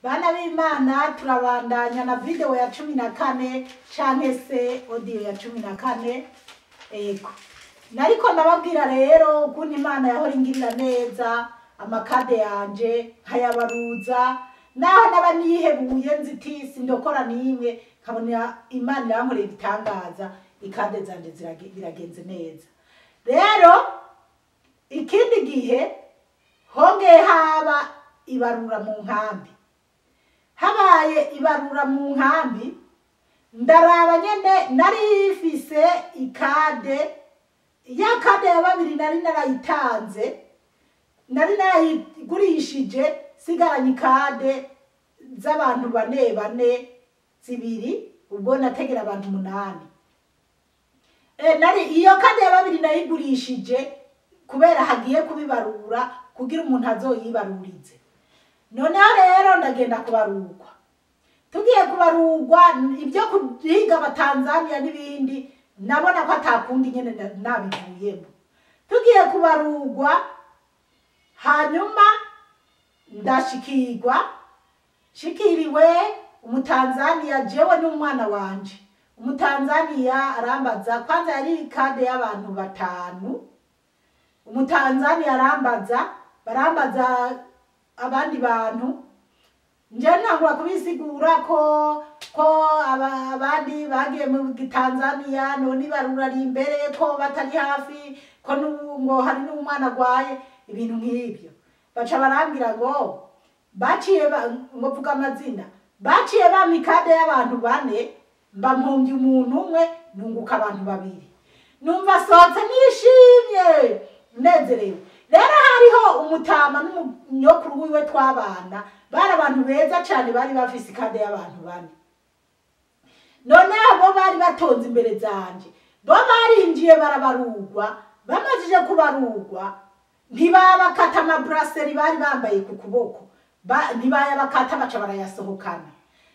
Bana b'Imana, turabandanya na video ya 14 canke se audio ya 14. Ego, nariko ndababwira rero ukuntu Imana yahora ingirira neza, amakade yanje nkayabaruza, naho naba nihebuye nziti sindokora nimwe, nkabona Imana irankorera ibitangaza, ikade zanje biragenze neza. Rero ikindi gihe hongeye haba ibarura mu nkambi. Habaye ibarura mu nkambi, ndaraba nyene nari ifise ikade ya kade ya babiri nari narayitanze, nari narayigurishije, sigaranye ikade z'abantu bane bane zibiri, ubwo nategera abantu 8. Nari iyo kade ya babiri nayigurishije kubera hagiye kubibarura kugira umuntu azoyibarurize. Noneho rero ndagenda kubarurwa. Tugiye kubarurwa ibyo kuhiga abatanzania n'ibindi, nabona ko atakundi nyene nabivuyemo. Tugiye kubarurwa, hanyuma ndashikirwa, shikiriwe umutanzania jewe n'umwana wanje. Umutanzania arambaza, kwanza yari ikade y'abantu 5. Umutanzania arambaza, barambaza abandi bantu. Nje ntangura kubisigura ko abandi bagiye mu Tanzania none barura ari imbere, ko batari hafi, ko ngo hari n'umwana agwaye, ibintu nk'ibyo. Baca barambwira ngo baciye ngo vuga amazina, baciye bampa ikade y'abantu 4, mba mpombye umuntu umwe nunguka abantu 2. Numva sohotse nishimye nezerewe. Rero hariho umutama n'umunyokuru wiwe twabana, bari abantu beza cyane, bari bafise ikade y'abantu 4. None abo bari batonze imbere zanje, bo barinjiye barabarugwa, bamajije kubarugwa ntibabakata amabraseri bari bambaye ku kuboko, ntibayabakata, baca barayasohokana.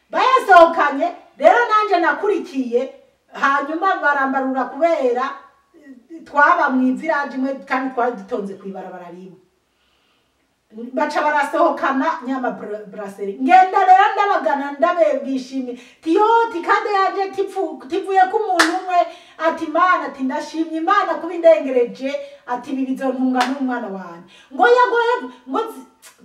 Bayasohokanye rero nanje nakurikiye, hanyuma barambarura kubera twaba mu village imwe kandi twari dutonze kwibarabara rimwe. Baca barasohokana nyama brasserie. Ngenda rero ndabagana ndabebwishimye, tiyo tikade yanje tivuye ku muntu umwe, ati Imana, ati ndashimye Imana kuba indengereje, ati ibi bizontunga n'umwana wanje. Ngo yagoye ngo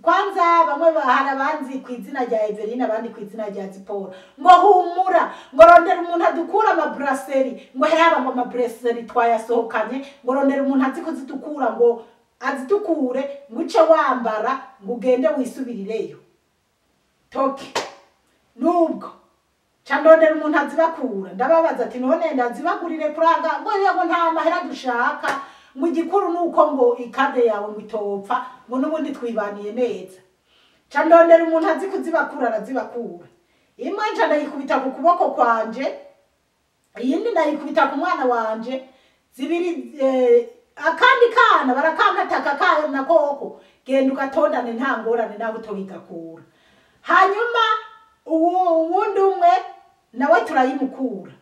kwanza bamwe bahara banzi ku izina rya Evelina, abandi ku izina rya Zipora, ngo humura, ngo rondera umuntu adukura ama brasserie, ngo heraba ngo ama brasserie twayasohokanye, ngo rondera umuntu azi kuzidukura, ngo azitukure, ngo uce wambara, ngo ugende wisubirireyo. Toke nubwo candondera umuntu azibakura, ndababaza ati none ndazibagurire kuranga, ngo yego nta mahera dushaka, ngo igikuru nuko ngo ikade yawe ngo itopfa, ngo nubundi twibaniye neza. Candondera umuntu azi kuzibakura, arazibakura. Imwe nca ndayikubita ku kuboko kwanje, iyindi ndayikubita ku mwana wanje, zibiri akandi kana barakamata kana koko, genda ugatondane nta ngorane nawe utobigakura. Hanyuma uwundi umwe nawe turayimukura.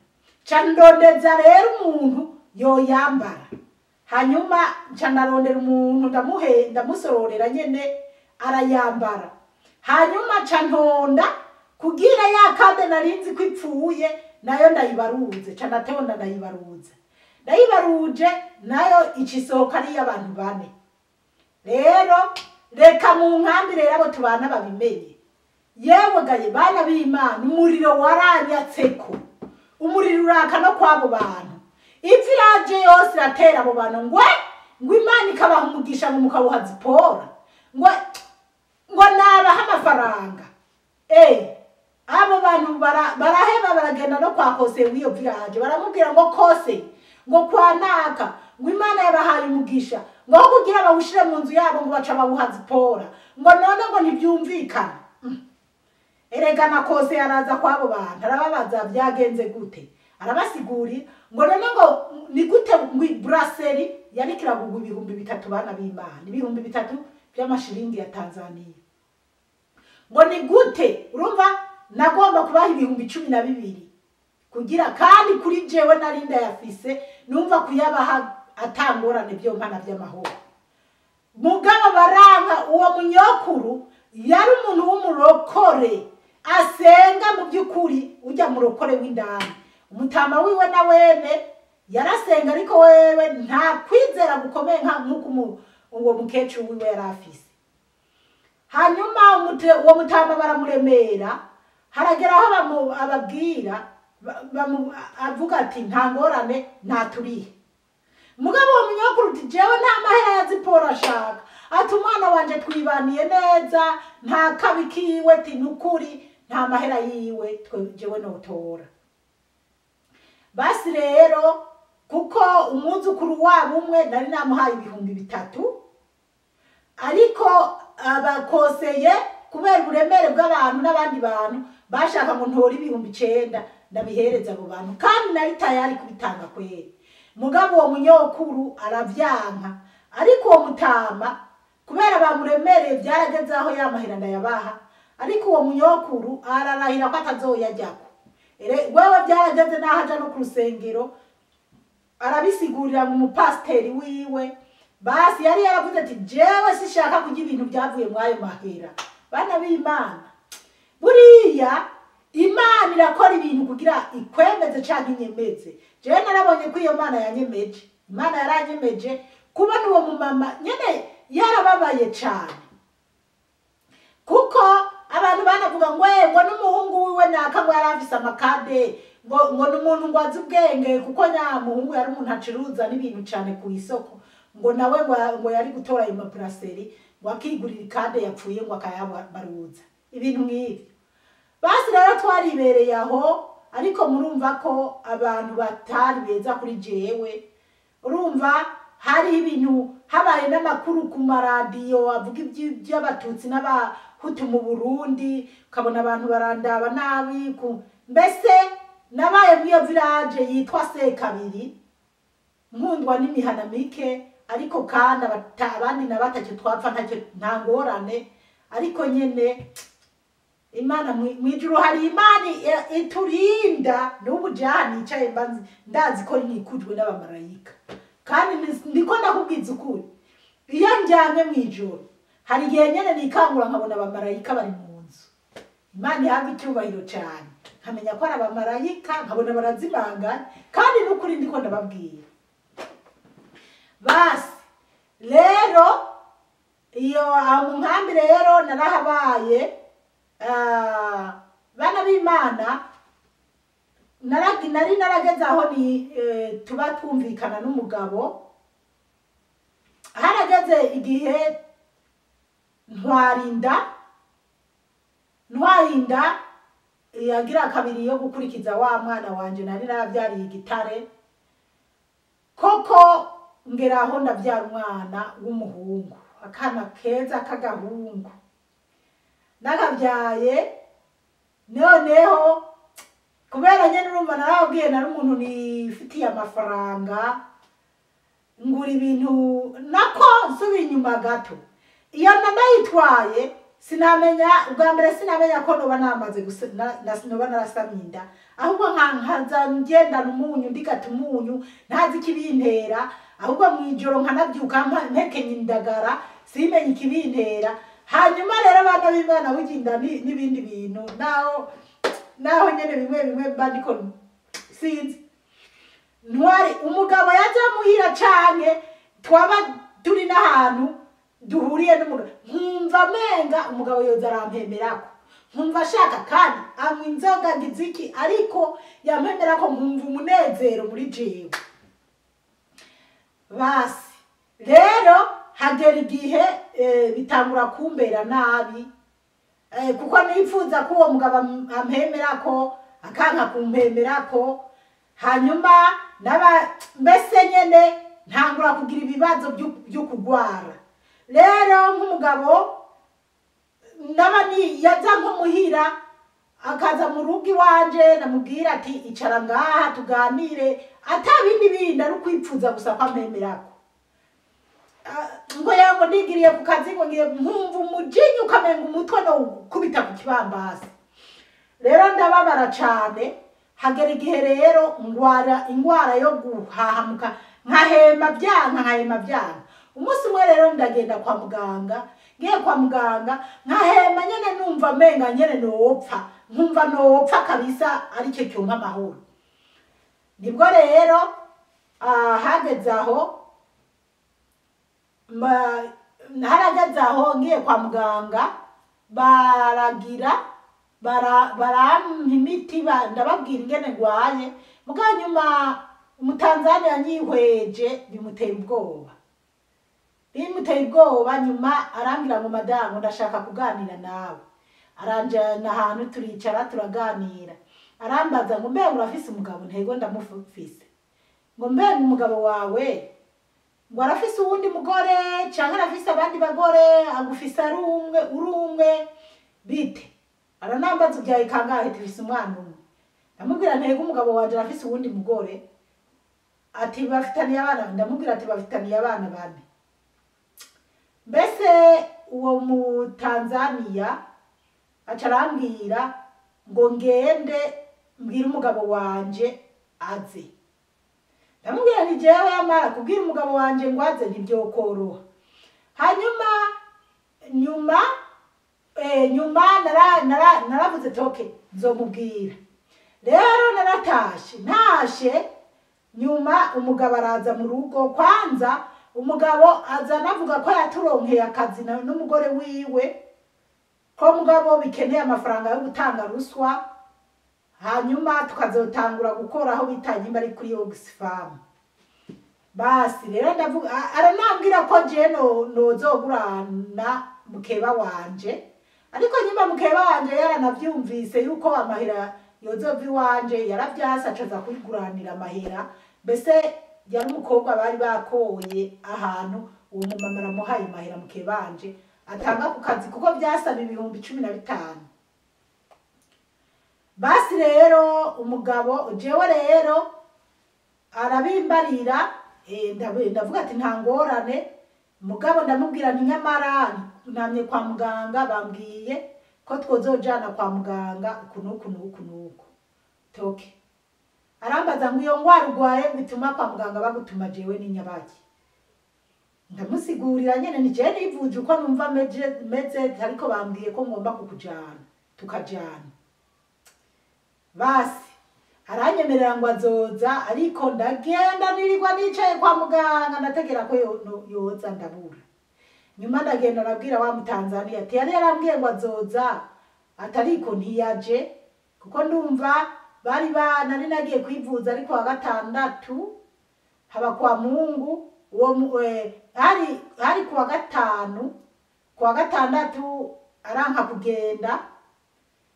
Ca ndondeza rero umuntu yoyambara. Hanyuma nca ndarondera umuntu ndamuhe, ndamusororera nyene arayambara. Hanyuma nca ntonda kugira ya kade narinzi ko ipfuye nayo ndayibaruze, nca ndatonda ndayibaruze. Ndayibaruje nayo ikisohoka ari y'abantu 4. Rero reka mu nkambi rero abo tubana babimenye. Yewe gaye bana b'Imana, umuriro waranyatseko, umuriro uraka no kwabo bantu. Iviraje yose iratera abo bantu ngwe ngo Imana ikabaha umugisha ngo mukawuha Zipora, ngo nabaha amafaranga. Abo bantu baraheba baragenda no kwa kose w'iyo village, baramubwira ngo kose, ngo kwa naka, ngo Imana yabahaye umugisha, ngo aho kugira bawushire mu nzu yabo ngo baca bawuha Zipora, ngo none ngo ntibyumvikana. Erega na kose yaraza kwabo bantu, arababaza byagenze gute, arabasigurira ngo none ngo ni gute ngo brasserie yari kiragugwa 3000 bana b'Imana, 3000 by'amashiringi ya Tanzania. Ngo ni gute urumva nagomba kubaha 12,000 kugira kandi kuri jewe narinda yafise numva kuyabaha atangorane byo mpana by'amahoro. Mugabo baranga uwo munyokuru yari umuntu w'umurokore. Umurokore asenga mu by'ukuri, ujya murokore w'indani. Umutama wiwe na wene yarasenga, ariko wewe nta kwizera gukomeye nk'uko uwo mukecuru wiwe yari afise. Hanyuma uwo mutama baramuremera, haragera aho ababwira, avuga ati nta ngorane naturihe. Mugabo uwo munyokuru uti jewe nta mahera ya ziporo ashaka, ati umwana wanje twibaniye neza, nta kabi kiwe, ati nukuri nta mahera yiwe jewe notora. Basi rero kuko umwuzukuru wabo umwe nari namuhaye 3000, ariko abakoseye kubera uburemere bw'abantu n'abandi bantu bashaka ngo ntore 9000 ndabihereza abo bantu, kandi nari tayari kubitanga kweri. Mugabo uwo munyokuru aravyanka, ariko uwo mutama kubera bamuremereye byarageze aho yamahera ndayabaha, ariko uwo munyokuru ararahira ko atazoyajyako. Wewe byarageze naho aja no ku rusengero arabisigurira mu mupasiteri wiwe. Basi yari yaravuze ati jewe sishaka kurya ibintu byavuye mu ayo mahera. Bana b'Imana, buriya Imana irakora ibintu kugira ikwemeze canke inyemeze. Jewe narabonye ko iyo Mana yanyemeje, Imana yaranyemeje kubona uwo mumama nyene yarababaye cane, kuko abantu banavuga ngo ngo n'umuhungu wiwe naka ngo yarafise amakade, ngo n'umuntu ngo azi ubwenge, kuko nyamuhungu yari umuntu acuruza n'ibintu cane ku isoko, ngo nawe ngo yari gutora ayo mabrasserie ngo akigurira ikade yapfuye ngo akayabaruza, ibintu nk'ibyo. Basi rero twaribereye aho, ariko murumva ko abantu batari beza kuri jewe. Urumva hari ibintu, habaye n'amakuru ku maradiyo avuga iby'abatutsi n'abahutu mu Burundi, ukabona abantu barandaba nabi. Mbese nabaye muri iyo village yitwa Sekabiri, nkundwa n'imihana mike, ariko kandi abandi nabatacyo twapfa ntacyo, nta ngorane, ariko nyene Imana mwijuru hari Imana iturinda. N'ubu jaha nicaye ndazi ko nikujwe n'abamarayika, kandi ndiko ndakubwiza ukuri, iyo njyamye mwijuru hari igihe nyene nikangura nkabona abamarayika bari mu nzu. Imana ihabwa icyubahiro cyane, nkamenya ko ari abamarayika, nkabona barazimangana, kandi n'ukuri ndiko ndababwira. Basi rero iyo mu nkambi rero narahabaye. Bana b'Imana, nari narageze aho ni tuba twumvikana n'umugabo. Harageze igihe ntwarinda yagira kabiri yo gukurikiza wa mwana wanje nari naravyariye igitare, koko ngeraho ndavyara umwana w'umuhungu, akana keza k'agahungu nakavyaye. Noneho kubera nyene urumva narababwiye nari umuntu nifitiye amafaranga, ngura ibintu, nako nsubira inyuma gato, iyo nayitwaye sinamenya ubwa mbere, sinamenya ko noba namaze noba narasamye inda, ahubwo nkaza ngendana umunyu ndigata umunyu ntazi ikibintera, ahubwo mwijoro nkanabyuka mpekenye indagara simenye ikibintera. Hanyuma rero abana b'Imana buginda n'ibindi bintu naho nyene bimwe bimwe mba ndiko sinzi. Ntwari umugabo yaza muhira canke twaba turi n'ahantu duhuriye n'umugabo, nkumva menga umugabo yoza arampemerako, nkumva ashaka kandi anywa inzoga ngiziki, ariko yampemerako nkumva umunezero muri jewe. Basi rero hagera igihe bitangura kumbera nabi, kuko nifuza ko uwo mugabo ampemerako akanka kumpemerako. Hanyuma naba mbese nyene ntangura kugira ibibazo byo kugwara. Rero nk'umugabo naba ni yaza nk'umuhira akaza mu rugo iwanje, namubwira ati icara ngaha tuganire, atabindi bindi ari kwipfuza gusa ko ampemerako. Ngo yango ndigiriye ku kazi ngo ngiye, nkumva umujinya ukamenga umutwe no kubita ku kibambasi. Rero ndababara cane, hagera igihe rero ngwara ingwara yo guhahamuka, nkahema byanka. Umunsi umwe rero ndagenda kwa muganga, Ngiye kwa muganga nkahema nyene, numva menga nyene nopfa, nkumva nopfa kabisa, aricyo cyumpa amahoro. Nibwo rero hageze aho harageze aho ngiye kwa muganga, baragira barampa imiti, ndababwira ingene ngwaye. Muga nyuma Umutanzania yanyihweje bimutera ubwoba, bimuteye ubwoba. Nyuma arambwira ngo: "Madamu, ndashaka kuganira nawe." Aranjana ahantu, turicara, turaganira. Arambaza ngo: "Mbega urafise umugabo?" Ntego, ndamufise. Ngo: "Mbega umugabo wawe ngo arafise uwundi mugore, canke arafise abandi bagore, agufise ari umwe, uri umwe, bite?" Aranambaza: "Ubyaye kangahe?" Tufise umwana umwe. Ndamubwira: "Ntego, umugabo wanje arafise uwundi mugore." Ati: "Bafitaniye abana?" Ndamubwira ati: "Bafitaniye abana bane." Mbese uwo Mutanzaniya aca arambwira ngo ngende mbwire umugabo wanje aze. Ndamubwira nti: "Jewe yamara kubwira umugabo wanje ngo aze ntibyokoroha." Hanyuma nyuma naravuze toke nzomubwira. Rero naratashe, ntashe nyuma umugabo araza mu rugo. Kwanza umugabo aza anavuga ko yaturonkeye akazi n'umugore wiwe, ko mugabo bikeneye amafaranga yo gutanga ruswa, hanyuma tukazotangura gukora aho bita nyimba ari kuri Oxfam. Basi rero ndavuga, aranambwira ko je no nozogurana mukeba wanje, ariko nyimba mukeba wanje yaranavyumvise yuko amahera yozova iwanje, yaravyase, acaza kwiguranira amahera. Mbese yari umukobwa bari bakoye ahantu, uwo mumama aramuhaye amahera mukebanje atanga ku kazi, kuko byasaba 15,000. Basi rero umugabo jewe rero arabimbarira, ndavuga ati nta ngorane. Mugabo ndamubwira nti: "Nyamara namye kwa muganga, bambwiye ko twozojana kwa muganga uku n'uku n'uku n'uku." Toke arambaza ngo: "Iyo ngwara urwaye bituma kwa muganga bagutuma jewe ni nyabaki?" Ndamusigurira nyene ni jewe nivuje uko numva meze, ariko bambwiye ko ngomba kukujana, tukajana. Basi aranyemerera ngo azoza, ariko ndagenda nirirwa nicaye kwa muganga, ndategera ko yoza ndabura. Nyuma ndagenda nabwira wa Mutanzania ati yari yarambwiye ngo azoza, atariko ntiyaje, kuko ndumva bari ba nari nagiye kwivuza ariko wa gatandatu haba kwa Mungu uwo hari kuwa gatanu, kuwa gatandatu aranka kugenda.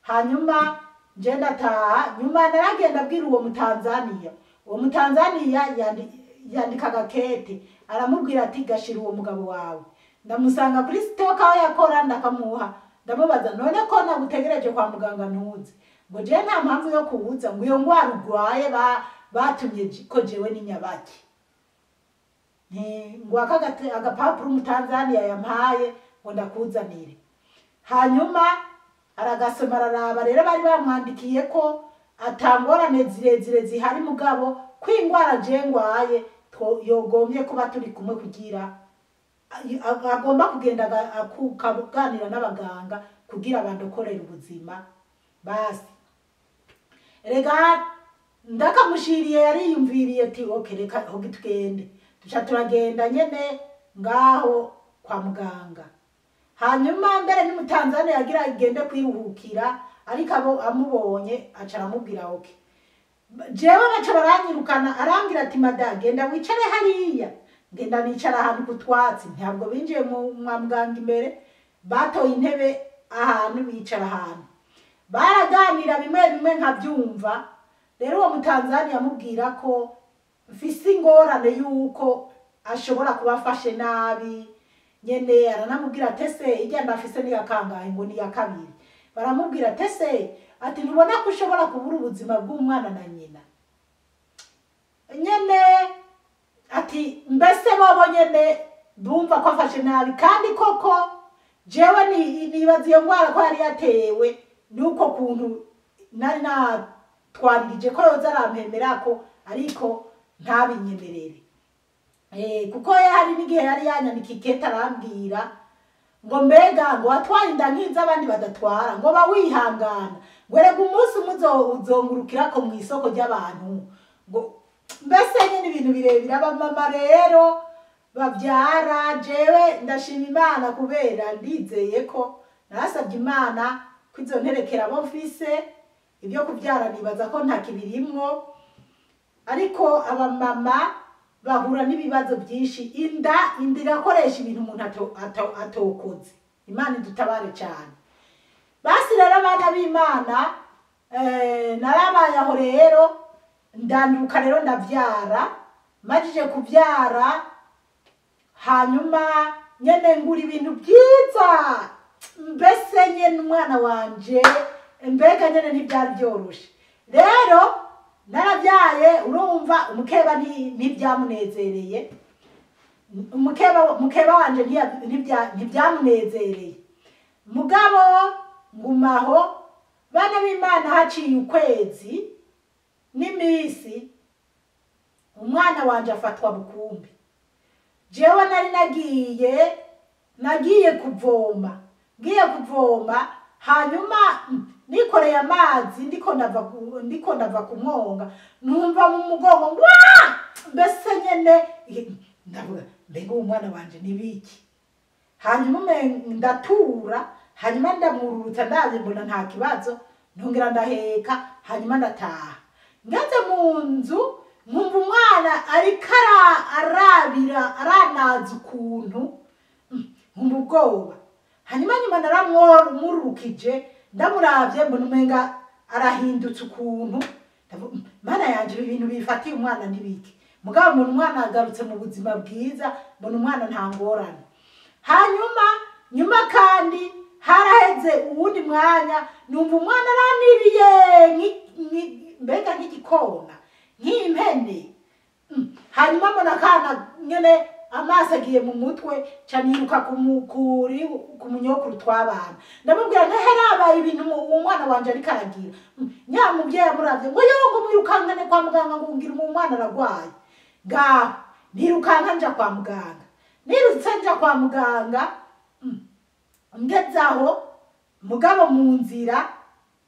Hanyuma nje ndataha. Nyuma naragenda abwira uwo Mutanzania. Uwo Mutanzania yandika agakete, aramubwira ati: "Gashira uwo mugabo wawe." Ndamusanga kuri sitoka aho yakora, ndakamuha. Ndamubaza: "None ko nagutegereje kwa muganga ntuze?" Ngo: "Jewe nta mpamvu yo kuwuza." Ngo: "Iyo ngwara urwaye batumye ko jewe ni nyabaki?" Ngo aka agapapuro Umutanzania yampaye ngo ndakuzanire. Hanyuma aragasoma, araraba. Rero bari bamwandikiye ko atangorane zirezire zihari, mugabo ko ingwara je ngwaye yogombye kuba turi kumwe, kugira agomba kugenda akaganira n'abaganga kugira bandokorere ubuzima. Basi rega ndakamushiriye, yariyumviriye ati: "Okay, reka hogi tugende." Tuca turagenda nyene ngaho kwa muganga. Hanyuma mbere n'Umutanzania yagira igende kwiruhukira, ariko abo amubonye aca aramubwira okay. Jewe baca baranyirukana, arambwira ati: "Mada, genda wicare hariya." Ngenda nicara ahantu ku twatsi. Ntabwo binjiye mu mwa muganga imbere, batoye intebe ahantu, bicara ahantu, baraganira bimwe bimwe nkabyumva. Rero uwo Mutanzania amubwira ko mfise ingorane yuko ashobora kuba afashe nabi nyene. Aranamubwira ati: "Ese irya ndafise ni kangahe?" Ngo ni iya kabiri. Baramubwira ati: "Ese," ati, "ntubona ko ushobora kubura ubuzima bw'umwana na nyina?" Nyene ati mbese bobo nyene bumva ko afashe nabi, kandi koko jewe nibaza iyo ngwara ko yari yatewe nuko kuntu nari natwaririje ko yoza arampemera ko, ariko ntabinyemerere. Kuko hari n'igihe yari yanyandika ikete arambwira. Ngo mbega ngo watwaye inda nk'iz'abandi badatwara, ngo ba wihangana, ngo erega umunsi umwe uzongurukirako mu isoko ry'abantu. Ngo mbese nyine ibintu birebire. Abamama rero babyara, jewe ndashima Imana kubera ndizeye ko narasabye Imana ko izo nterekera abo mfise, ibyo kubyara nibaza ko nta kibirimwo. Ariko abamama bahura n'ibibazo byinshi. Inda irakoresha ibintu umuntu atokoze. Imana idutabare cyane. Basi rero abana b'Imana, narabaye aho rero, ndanduka rero ndabyara. Majije kubyara, hanyuma nyene ngura ibintu byiza, mbese nyene umwana wanje mbega nyene ntibyari byoroshe. Rero narabyaye, urumva umukeba ntibyamunezereye, mukeba wanje ntibyamunezereye. Mugabo ngumaho, bana b'Imana, haciye ukwezi n'imisi umwana wanje afatwa bukumbi. Jewe nari nagiye kuvoma, ngiye kuvoma, hanyuma nikoreye amazi, ndiko ndava ku mwonga, numva mu mugongo ngwa, mbese nyene ndavuga mbega uwo mwana wanje nibiki. Hanyuma ndatura, hanyuma ndamwururutsa, ndavye mbona nta kibazo, ntongera ndaheka, hanyuma ndataha. Ngeze mu nzu nkumva umwana ariko arabira, aranaza ukuntu, nkumva ubwoba. Hanyuma nyuma naramwururukije, ndamuravye mbona umenga arahindutse ukuntu. Mana yanje, ibi bintu bifatiye umwana nibiki? Mugabo mbona umwana agarutse mu buzima bwiza, mbona umwana nta ngorane. Hanyuma nyuma kandi haraheze uwundi mwanya, numva umwana araniriye mbega nk'igikona, nk'impene. Hanyuma mbona akana nyene amaso agiye mu mutwe, ca niruka ku munyokuru twabana, ndamubwira nti harabaye ibintu uwo mwana wanje ariko aragira. Nya muvyeyi amuravye ngo yo, ngo mwirukankane kwa muganga, ngo ngira umwana aragwaye. Ngaho nirukanka nja kwa muganga, nirutse nja kwa muganga, ngeze aho mugabo mu nzira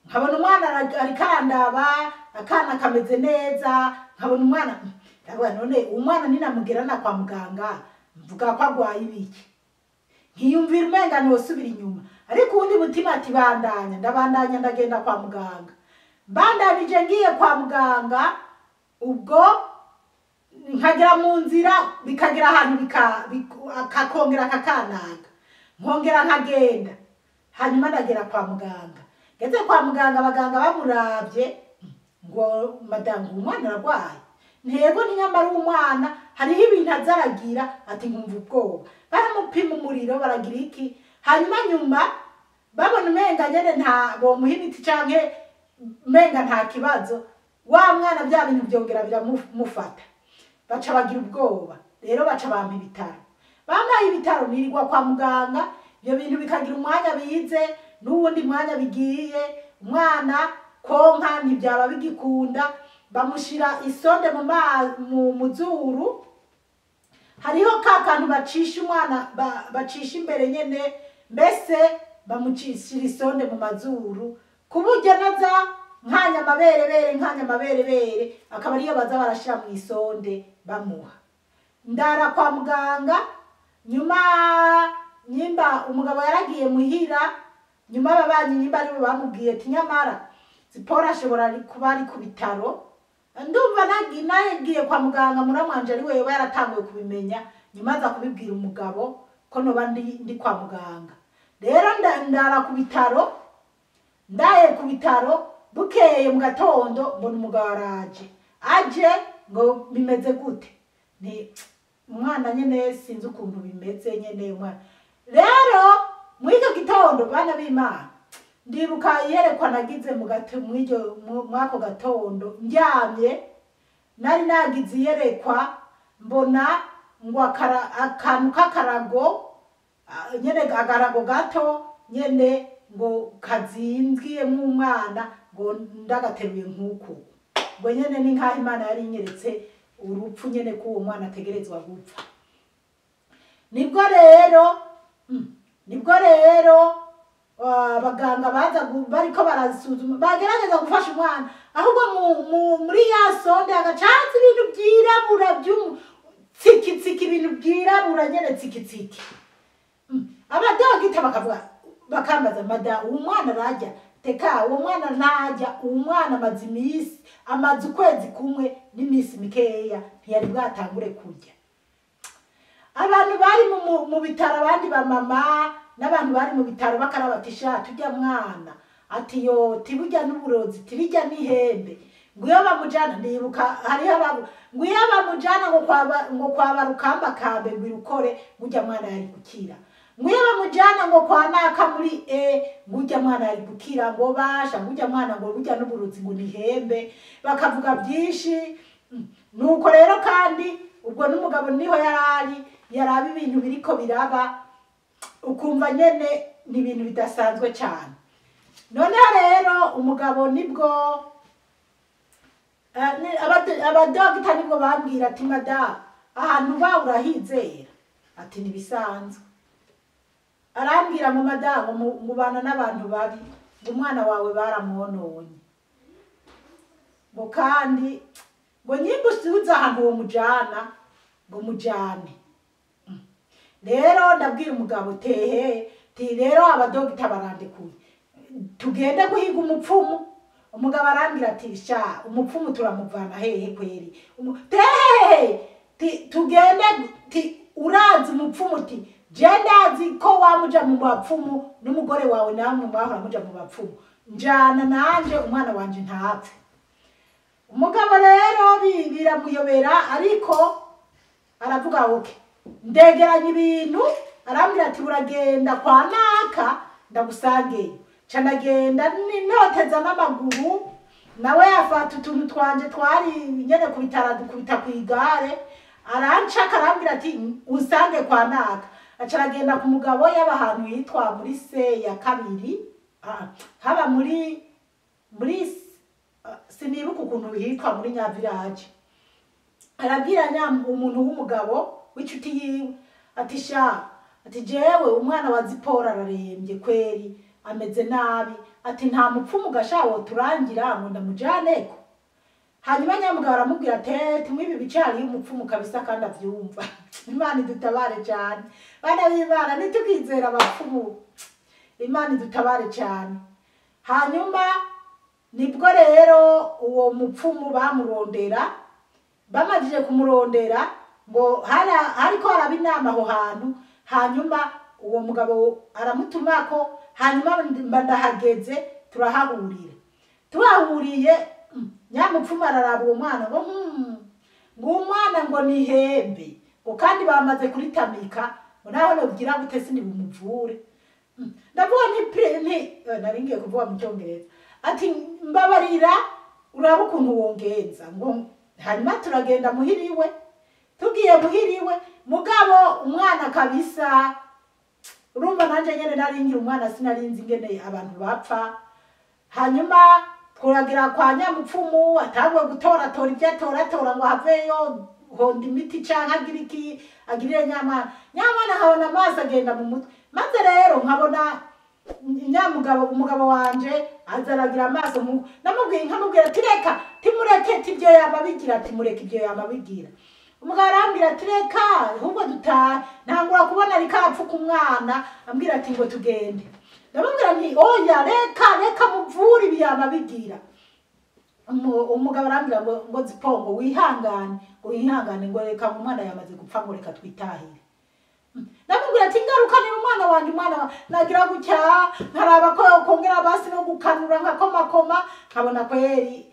nkabona umwana ariko arandaba, akana kameze neza, nkabona umwana, ndavuga none umwana ninamugerana kwa muganga mvuga ko agwaye ibiki? Nkiyumvira umenga nosubira inyuma, ariko uwundi mutima ati bandanya. Ndabandanya ndagenda kwa muganga. Mbandanije ngiye kwa muganga, ubwo nkagera mu nzira bikagera ahantu kakongera kakanaga, nkongera nkagenda. Hanyuma ndagera kwa muganga. Ngeze kwa muganga, abaganga bamuravye ngo madamu umwana aragwaye. Ntego ni nyamara umwana hariho ibintu azaragira, ati nkumva ubwoba. Baramupima umuriro, baragira iki, hanyuma nyuma babona umenga nyene nta bomuha imiti canke umenga nta kibazo, wa mwana bya bintu byongera biramufata, baca bagira ubwoba. Rero baca bampa ibitaro, bampaye ibitaro, nirirwa kwa muganga. Ibyo bintu bikagira umwanya bize n'uwundi mwanya bigiye, umwana konka ntibyaba bigikunda, bamushira isonde mu muzuru. Hariho ka kantu bacisha umwana, bacisha imbere nyene, mbese bamucishira isonde mu mazuru, ku buryo naza nkanya amaberebere, nkanya amaberebere, akaba ariyo baza barashira mu isonde bamuha. Ndara kwa muganga. Nyuma nyimba umugabo yaragiye muhira, nyuma ababanyi nyimba aribo bamubwiye ati nyamara Zipora ashobora kuba ari ku bitaro. Ndumva nagiye kwa muganga, muramwanje ari wewe yaratanguye kubimenya, nyuma aza kubibwira umugabo ko noba ndi kwa muganga. Rero ndara ku bitaro, ndaye ku bitaro, bukeye mu gatondo mbona umugabo araje, aje ngo bimeze gute? Ni umwana nyene sinzi ukuntu bimeze nyene umwana. Rero muri icyo gitondo, bana b'Imana, ndibuka iyerekwa nagize mwako gatondo ndyamye, nari nagize iyerekwa mbona ngo akantu k'akarago nyene, agarago gato nyene, ngo kazinzwiyemwo umwana, ngo ndagateruye nk'uku, ngo nyene ni nk'aho Imana yari inyeretse urupfu nyene ko uwo mwana ategerezwa gupfa. Nibwo rero Nibwo rero abaganga baza bariko barasuzuma, bagerageza gufasha umwana, ahubwo muri ya sonde hagacanze ibintu byirabura tsikitsiki, ibintu byirabura nyene tsikitsiki. Abadogita bakavuga, bakambaza, mada uwo mwana ararya? Teka, uwo mwana ntarya. Uwo mwana amaze iminsi, amaze ukwezi kumwe n'iminsi mikeya, ntiyari bwatangure kurya. Abantu bari mu bitaro, abandi bamama n'abantu bari mu bitaro bakaraba ati sha tujya mwana, ati yo tiburya n'uburozi, tibijya n'ihembe, ngo iyo bamujana, ndibuka hariho ababu ngo iyo bamujana ngo kwaba Rukamba kambe ngo irukore, ngo ujya mwana yari gukira, ngo iyo bamujana ngo kwa naka muri ngo ujya mwana yari gukira, ngo basha ngo ujya mwana ngo burya n'uburozi ngo nihembe, bakavuga byinshi. Nuko rero kandi ubwo n'umugabo niho yarari yaraba ibintu biriko biraba, ukumva nyene ni ibintu bidasanzwe cyane. Noneho rero umugabo nibwo abadogita nibwo bambwira ati mada ahantu ba urahizera, ati nibisanzwe. Arambwira ngo mada ngo mubana n'abantu babi, ngo umwana wawe baramwononye, ngo kandi ngo nyimba usubize ahantu uwo mujana ngo mujane. Rero ndabwira umugabo tehe ti rero abadogita barandekuye, tugende guhiga umupfumu. Umugabo arambwira ati sha umupfumu turamuvana hehe kweri? Tehe ti tugende, ti urazi umupfumu? Ti je ndazi ko wamuja mu bapfumu n'umugore wawe namwe mwahora muja mu bapfumu, njana nanje umwana wanje ntapfe. Umugabo rero biramuyobera, ariko aravuga okay, ndegeranya ibintu. Arambwira ati uragenda kwa naka ndagusangeyo. Ca ndagenda noteza n'amaguru, nawe yafata utuntu twanje twari nyene ku bitaro dukubita kw'igare, arancaka arambwira ati unsange kwa naka. Aca aragenda ku mugabo, yaba ahantu hitwa muri se ya kabiri, haba muri sinibuka ukuntu hitwa muri Nyaviraje. Arabwira umuntu w'umugabo w'inshuti yiwe ati sha, ati jewe umwana wa Zipora ararembye kweri, ameze nabi, ati nta mupfumu gashawo turangira ngo ndamujaneko. Hanyuma nyamugabo aramubwira ati tumwibi bice hariyo umupfumu kabisa kandi avyumva. Imana idutabare cyane bana b'Imana, ntitukizera abapfumu, Imana idutabare cyane. Hanyuma nibwo rero uwo mupfumu bamurondera, bamajije kumurondera ngo hariko haraba inama aho hantu. Hanyuma uwo mugabo aramutumako, hanyuma mba ndahageze, turahahurira. Tuhahuriye nyamupfumu araraba uwo mwana ngo ngo umwana ngo ni hembe, ngo kandi bamaze kuritamika, ngo naho nobwira gute sindi bumuvure. Ndavuga nti nari ngiye kuvuga mu Cyongereza, ati mbabarira uraba ukuntu wongenza. Ngo hanyuma turagenda muhiriwe, tugiye muhiriwe mugabo umwana kabisa, urumva nanje nyene nari ngira umwana, sinarinzi ingene abantu bapfa. Hanyuma turagira kwa nyamupfumu, atangwe gutoratora ibyo atoratora ngo haveyo honda imiti canke agira iki agirire nyamwana. Nyamwana nkabona amaso agenda mu mutwe, maze rero nkabona nyamugabo umugabo wanje aza aragira amaso nkuko namubwiye, nkamubwira ati reka timureke tibyo yama bigira, timureke ibyo yama bigira. Umugabo arambwira ati reka ahubwo dutahe. Ntangura kubona ariko arapfuka umwana, ambwira ati ngo tugende. Ndamubwira nti oya reka reka muvure ibi yama bigira. Umugabo arambwira ngo Zipongo wihangane, ngo wihangane, ngo reka umwana yamaze gupfa, ngo reka twitahire. Ndamubwira ati ngaruka ni umwana wanje, umwana nagira gutya nkaraba ko kongera basi no gukanura nkakomakoma, nkabona kweri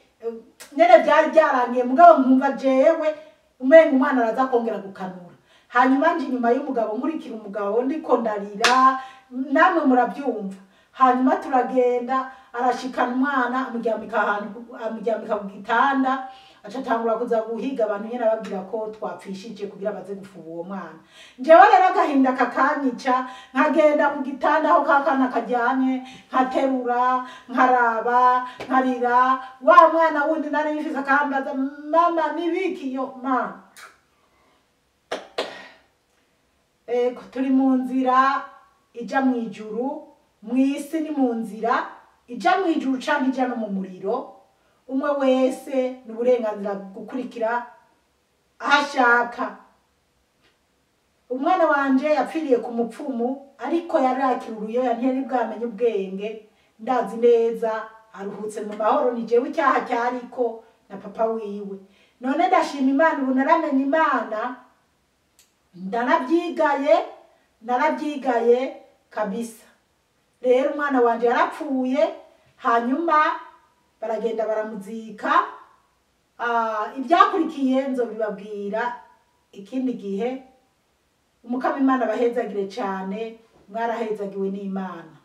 nyene byari byarangiye, mugabo nkumva jewe umenga umwana araza kongera gukanura. Hanyuma nje inyuma y'umugabo nkurikira umugabo ndiko ndarira, namwe murabyumva. Hanyuma turagenda, arashikana umwana amuryamika ahantu, amuryamika ku gitanda, aca atangura kuza guhiga abantu nyene ababwira ko twapfishije kugira baze gufuba uwo mwana. Njewe rero agahinda kakanyica, nkagenda ku gitanda aho kakana karyamye, nkaterura, nkaraba, nkarira. Wa mwana wundi nari mfise akambaza mama nibiki yo ma. Ego turi mu nzira ija mu ijuru. Mu isi ni mu nzira ija mu ijuru cyangwa ija no mu muriro. Umwe wese ni uburenganzira gukurikira aho ashaka. Umwana wanje yapfiriye ku mupfumu, ariko yari akiri uruyoya, ntiyari bwamenye ubwenge. Ndazi neza aruhutse mu mahoro. Ni jewe icyaha cyariko na papa wiwe. None ndashima Imana, ubu naramenye Imana, ndanabyigaye, narabyigaye kabisa. Rero umwana wanje yarapfuye, hanyuma baragenda baramuzika. Ibyakurikiye nzobibabwira ikindi gihe. Umukama Imana abahezagire cyane, mwarahezagiwe n'Imana.